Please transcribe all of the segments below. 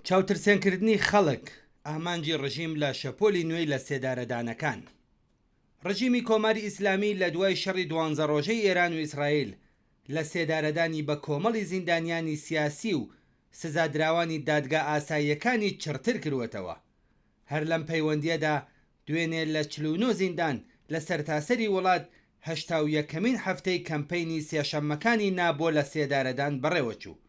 چاوترسێنکردنی خەڵک، ئامانجی ڕژیم لە شەپۆلی نوێی لە سێدارەدانەکان. ڕژیمی کۆماری ئیسلامی لە دوای شەڕی دوانزە ڕۆژەی ئێران و ئیسرائیل، لە سێدارەدانی بە کۆمەڵی زیندانیانی سیاسی و سزادراوانی دادگا ئاساییەکانی چڕتر کروەتەوە. هەر لەم پەیوەندییەدا دوێنێ لە 49 زیندان لە سەرتاسەری وڵات 81ەمین هەفتەی کەمپەینی سێشەممەکانی نا بۆ لە سێدارەدان بەڕێوەچوو.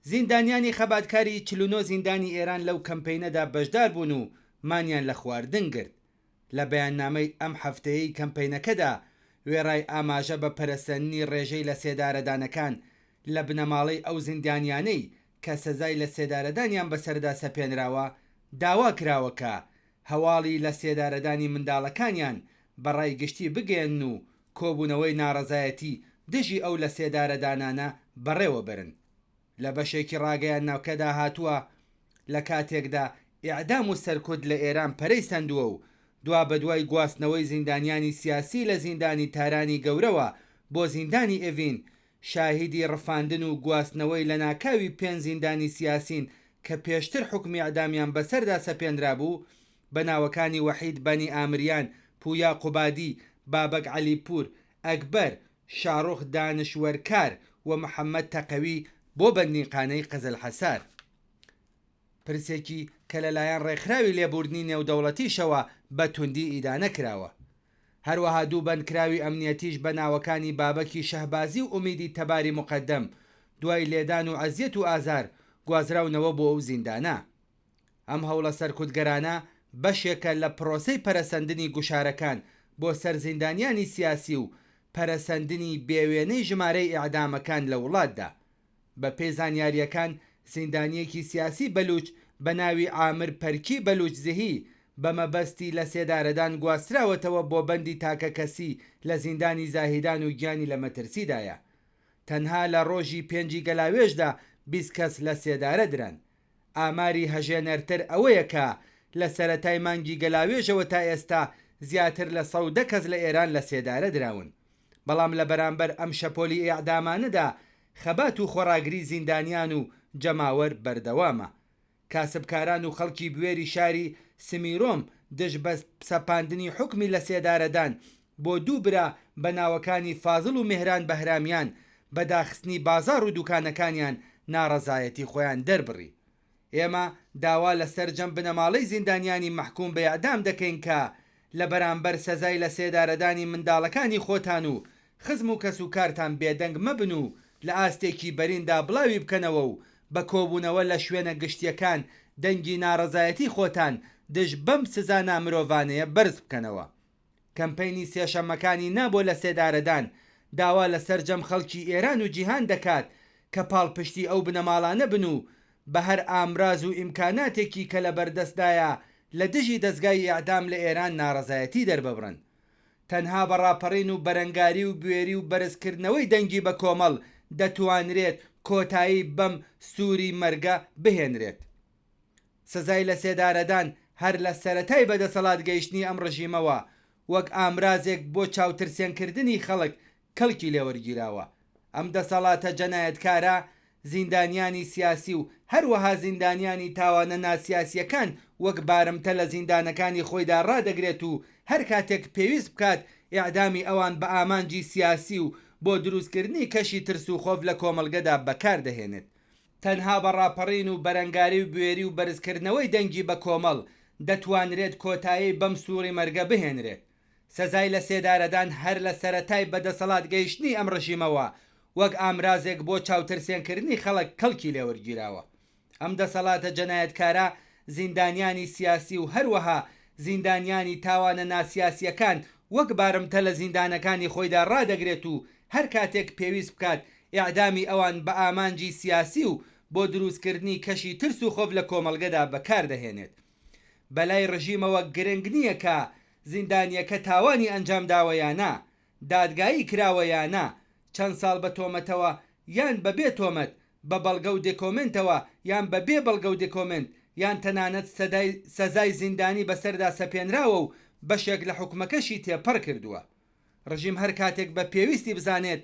زیندانیانی خەباتکاری 49 زیندانی ئێران لەو کەمپەینەدا بەشدار بوون و مانیان لە خواردن گرت. لە بەیاننامەی ئەم هەفتەیەی کەمپەینەکەدا وێڕای ئاماژە بە پەرەسەندنی ڕێژەی لەسێدارەدانەکان لە بنەماڵەی ئەو زیندانیانەی کە سەزای لەسێدارەدانیان بەسەردا سەپێنراوە، داوا کراوە کە هەواڵی لەسێدارەدانی منداڵەکانیان بە ڕای گشتی بگەیەنن و کۆبوونەوەی ناڕەزایەتی دژی ئەو لەسێدارەدانانە بەڕێوە بەرن. لە بەشێکی ڕاگەیاندنەکەدا هاتووە، لە کاتێکدا ئێعدام و سەرکوت لە ئێران پەرەی سەندووە و دوابەدوای گواستنەوەی زیندانیانی سیاسی لە زیندانی تارانی گەورەوە بۆ زیندانی ئێڤین شاهیدی ڕفاندن و گواستنەوەی لەناکاوی پێنج زیندانی سیاسین کە پێشتر حوکمی ئێعدامیان بەسەردا سەپێنرابوو بە ناوەکانی وەحید بەنی ئامریان، پویا قوبادی، بابەک عەلیپوور، ئەکبەر شاڕوخ دانشوەرکار و محەمەد تەقەوی بۆ بەندینخانەی قزلحەسار. پرسێکی کە لەلایەن ڕێکخراوی لێبووردنی نێودەوڵەتیشەوە بە توندی ئیدانە کراوە. هەروەها دوو بەندکراوی ئەمنیەتیش بە ناوەکانی بابەکی شەهبازی و ئومیدی تەباری موقەدەم دوای لێدان و ئەزیەت و ئازار گوازراونەوە بۆ ئەو زیندانە. ئەم هەوڵە سەرکوتگەرانە بەشێکە لە پرۆسەی پەرەسەندنی گوشارەکان بۆ سەر زیندانیانی سیاسی و پەرەسەندنی بێوێنەی ژمارەی ئێعدامەکان لە وڵاتدا. بە پێی زانیارییەکان زیندانییەکی سیاسی بەلوچ بە ناوی عامر پەرکی بەلوچزهی بە مەبەستی لەسێدارەدان گواستراوەتەوە بۆ بەندی تاکەکەسی لە زیندانی زاهیدان و گیانی لە مەترسیدایە. تەنها لە ڕۆژی پێنجی گەلاوێژدا 20 کەس لە سێدارە دران. ئاماری هەژێنەرتر ئەوەیە کە لە سەرەتای مانگی گەلاوێژەوە تا ئێستا زیاتر لە 110 کەس لە ئێران لە سێدارە دراون. بەڵام لە بەرامبەر ئەم شەپۆلی ئێعدامانەدا خەبات و خۆڕاگری زیندانیان و جەماوەر بەردەوامە. کاسبکاران و خەڵکی بوێری شاری سمیرۆم دژ بە سەپاندنی حوکمی لەسێدارەدان بۆ دوو برا بە ناوەکانی فازڵ و مێهران بەهرامیان بە داخستنی بازاڕ و دوکانەکانیان ناڕەزایەتی خۆیان دەربڕی. ئێمە داوا لە سەرجەم بنەماڵەی زیندانیانی مەحکوم بە ئێعدام دەکەین کە لە بەرامبەر سەزای لەسێدارەدانی منداڵەکانی خۆتان و خزم و کەسوکارتان بێدەنگ مەبن و لە ئاستێکی بەریندا بڵاوی بکەنەوە و بە کۆبوونەوە لە شوێنە گشتییەکان دەنگی ناڕەزایەتی خۆتان دژ بەم سزا نامرۆڤانەیە بەرز بکەنەوە. کەمپەینی سێشەممەکانی نا بۆ لەسێدارەدان داوا لە سەرجەم خەڵکی ئێران و جیهان دەکات کە پاڵپشتی ئەو بنەماڵانە بن و بە هەر ئامراز و ئیمکاناتێکی کە لە بەردەستدایە لە دژی دەزگای ئێعدام لە ئێران ناڕەزایەتی دەرببڕن. تەنها بە ڕاپەڕین و بەرەنگاری و بوێری و بەرزکردنەوەی دەنگی بە کۆمەڵ دەتوانرێت کۆتایی بەم سووری مەرگە بهێنرێت. سزای لەسێدارەدان هەر لە سەرەتای بەدەسەڵات گەیشتنی ئەم ڕژیمەوە وەک ئامرازێک بۆ چاوترسێنکردنی خەڵک کەڵکی لێوەرگیراوە. ئەم دەسەڵاتە جەنایەتکارە زیندانیانی سیاسی و هەروەها زیندانیانی تاوانە ناسیاسییەکان وەک بارمتە لە زیندانەکانی خۆیدا ڕادەگرێت و هەر کاتێک پێویست بکات ئێعدامی ئەوان بە ئامانجی سیاسی و بۆ دروستکردنی کەشی ترس و خۆف لە کۆمەڵگەدا بەکار دەهێنێت. تەنها بە ڕاپەڕین و بەرەنگاری و بوێری و بەرزکردنەوەی دەنگی بە کۆمەڵ دەتوانرێت کۆتایی بەم سووڕی مەرگە بهێنرێت. سزای لەسێدارەدان هەر لە سەرەتای بە دەسەڵات گەیشتنی ئەم ڕژیمەوە وەک ئامرازێک بۆ چاوترسێنکردنی خەڵک کەڵکی لێوەرگیراوە. ئەم دەسەڵاتە جەنایەتکارە زیندانیانی سیاسی و هەروەها زیندانیانی تاوانە ناسیاسییەکان وەک بارمتە لە زیندانەکانی خۆیدا ڕادەگرێت و هەر کاتێک پێویست بکات ئێعدامی ئەوان بە ئامانجی سیاسی و بۆ دروستکردنی کەشی ترس و خۆف لە کۆمەڵگەدا بەکار دەهێنێت. بەلای ڕژیمەوە گرنگ نییە کە زیندانییەکە تاوانی ئەنجام داوە یا نا، دادگایی کراوە یا نا، چەند ساڵ بە تۆمەتەوە یان بە بێ تۆمەت، بە بەڵگە و دێکۆمێنتەوە یان بە بێ بەڵگە و دێکۆمێنت، یان تەنانەت سەدای سەزای زیندانی بەسەردا سەپێنراوە و بەشێک لە حوکمەکەشی تێپەڕ کردووە. ڕژیم هەر کاتێک بە پێویستی بزانێت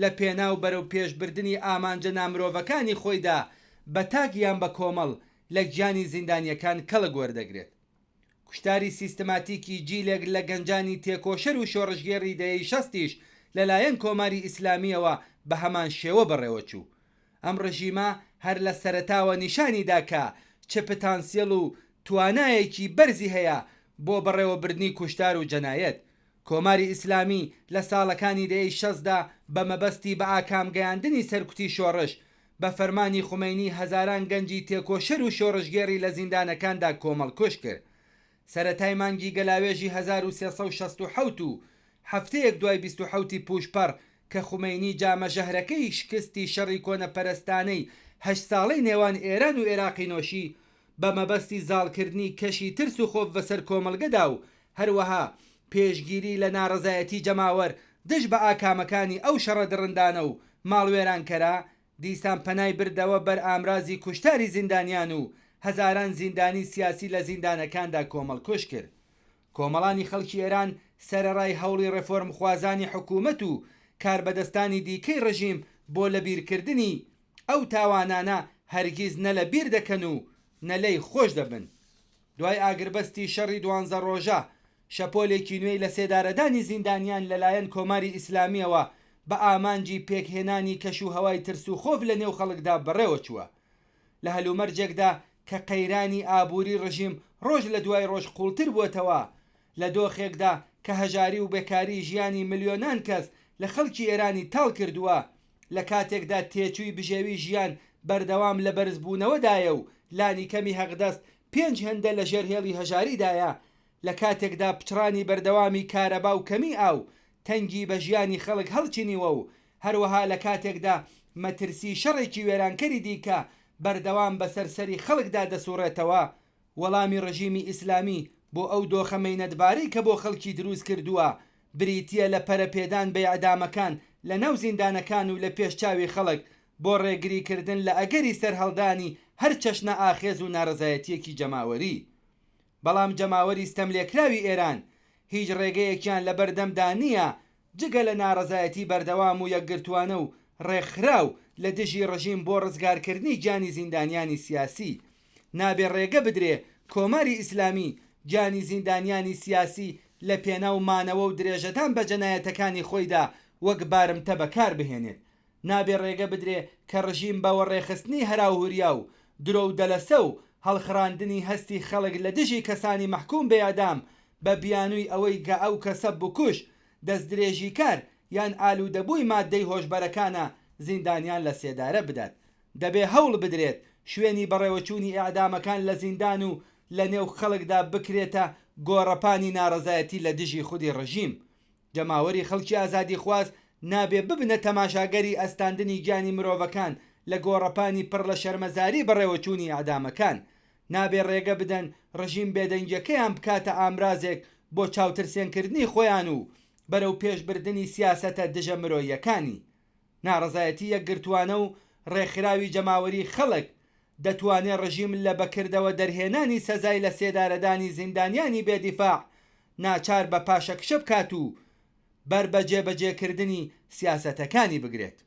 لە پێناو بەرەو پێش بردنی ئامانجە نامرۆڤەکانی خۆیدا بە تاک یان بە کۆمەڵ. لە گیانی زیندانییەکان کەڵک وەردەگرێت. کوشتاری سیستماتیکی جیلێک لە گەنجانی تێکۆشەر و شۆڕشگێڕی دەیەی شەستیش لەلایەن کۆماری ئیسلامییەوە بە هەمان شێوە بەڕێوەچوو. ئەم ڕژیمە هەر لە سەرەتاوە نیشانی دا کە چ پتانسیڵ و توانایەکی بەرزی هەیە بۆ بەڕێوەبردنی کوشتار و جەنایەت. کۆماری ئیسلامی لە ساڵەکانی دەیەی شەستدا بە مەبەستی بە ئاکام گەیاندنی سەرکوتی شۆڕش، بە فەرمانی خومەینی هەزاران گەنجی تێکۆشەر و شۆڕشگێڕی لە زیندانەکاندا کۆمەڵکوژ کرد. سەرەتای مانگی گەلاوێژی 1367 و هەفتەیەک دوای 27 ی پووشپەڕ کە خومەینی جامە ژەهرەکەی شکستی شەڕی کۆنەپەرستانەی هەشت ساڵەی نێوان ئێران و ئێراقی نۆشی بە مەبەستی زاڵکردنی کەشی ترس و خۆف بەسەر کۆمەڵگەدا و هەروەها پێشگیری لە ناڕەزایەتی جەماوەر دژ بە ئاکامەکانی ئەو شەڕە دڕندانە و ماڵوێرانکەرە، دیسان پەنای بردەوە بەر ئامرازی کوشتاری زیندانیان و هەزاران زیندانی سیاسی لە زیندانەکاندا کۆمەڵکوژ کرد. کۆمەڵانی خەڵکی ئێران سەرەڕای هەوڵی ڕێفۆرمخوازانی حکوومەت و کاربەدەستانی دیکەی ڕژیم بۆ لەبیرکردنی ئەو تاوانانە هەرگیز نە لە بیر دەکەن و نە لێی خۆش دەبن. دوای ئاگربەستی شەڕی دوانزە ڕۆژە، شەپۆلێکی نوێی لەسێدارەدانی زیندانیان لەلایەن کۆماری ئیسلامییەوە بە ئامانجی پێکهێنانی کەشوهەوای ترس و خۆف لە نێو خەڵکدا بەڕێوە چووە. لە هەلومەرجێکدا کە قەیرانی ئابووری ڕژیم ڕۆژ لە دوای ڕۆژ قووڵتر بووەتەوە، لە دۆخێکدا کە هەژاری و بێکاری ژیانی ملیۆنان کەس لە خەڵکی ئێرانی تاڵ کردووە، لە کاتێکدا تێچووی بژێوی ژیان بەردەوام لە بەرزبوونەوەدایە و لانیکەمی هەقدەست پێنج هێندە لە ژێر هێڵی هەژاریدایە، لە کاتێکدا پچڕانی بەردەوامی کارەبا و کەمی ئاو تەنگی بە ژیانی خەڵک هەڵچنیوە و هەروەها لە کاتێکدا مەترسی شەڕێکی وێرانکەری دیکە بەردەوام بەسەر سەری خەڵکدا دەسوڕێتەوە، وەڵامی ڕژیمی ئیسلامی بۆ ئەو دۆخە مەینەتبارەی کە بۆ خەڵکی دروست کردووە، بریتییە لە پەرەپێدان بە ئیعدامەکان لە ناو زیندانەکان و لە پێش چاوی خەڵک بۆ ڕێگریکردن لە ئەگەری سەرهەڵدانی هەر چەشنە ئاخێز و نارەزایەتییەکی جەماوەری. بەڵام جەماوەری ستەملێکراوی ئێران هیچ ڕێگەیەکیان لەبەردەمدا نییە جگە لە ناڕەزایەتی بەردەوام و یەکگرتووانە و ڕێکخراو لە دژی ڕژیم بۆ ڕزگارکردنی گیانی زیندانیانی سیاسی. نابێ ڕێگە بدرێ کۆماری ئیسلامی گیانی زیندانیانی سیاسی لە پێناو مانەوە و درێژەدان بە جەنایەتەکانی خۆیدا وەک بارمتە بەکار بهێنێت. نابێ ڕێگە بدرێ کە ڕژیم بە وەڕێخستنی هەراوهوریا و درۆ و دەلەسە و هەڵخڕاندنی هەستی خەڵک لە دژی کەسانی مەحکووم بە ئێعدام بە بیانووی ئەوەی کە ئەو کەسە بکوژ، دەستدرێژیکار یان ئالوودەبووی ماددەی هۆشبەرەکانە زیندانیان لە سێدارە بدات. دەبێ هەوڵ بدرێت شوێنی بەڕێوەچوونی ئێعدامەکان لە زیندان و لە نێو خەڵکدا بکرێتە گۆڕەپانی ناڕەزایەتی لە دژی خودی ڕژیم. جەماوەری خەڵکی ئازادیخواز نابێ ببنە تەماشاگەری ئەستاندنی گیانی مرۆڤەکان لە گۆڕەپانی پڕ لە شەرمەزاری بەڕێوەچوونی ئێعدامەکان. نابێ ڕێگە بدەن ڕژیم بێدەنگیەکەیان بکاتە ئامرازێک بۆ چاوترسێنکردنی خۆیان و بەرەو پێشبردنی سیاسەتە دژە مرۆییەکانی. ناڕەزایەتی یەکگرتووانە و ڕێکخراوی جەماوەری خەڵک دەتوانێ ڕژیم لە بە کردەوە دەرهێنانی سەزای لە سێدارەدانی زیندانیانی بێ دیفاع ناچار بە پاشەکشە بکات و بەر بە جێبەجێکردنی سیاسەتەکانی بگرێت.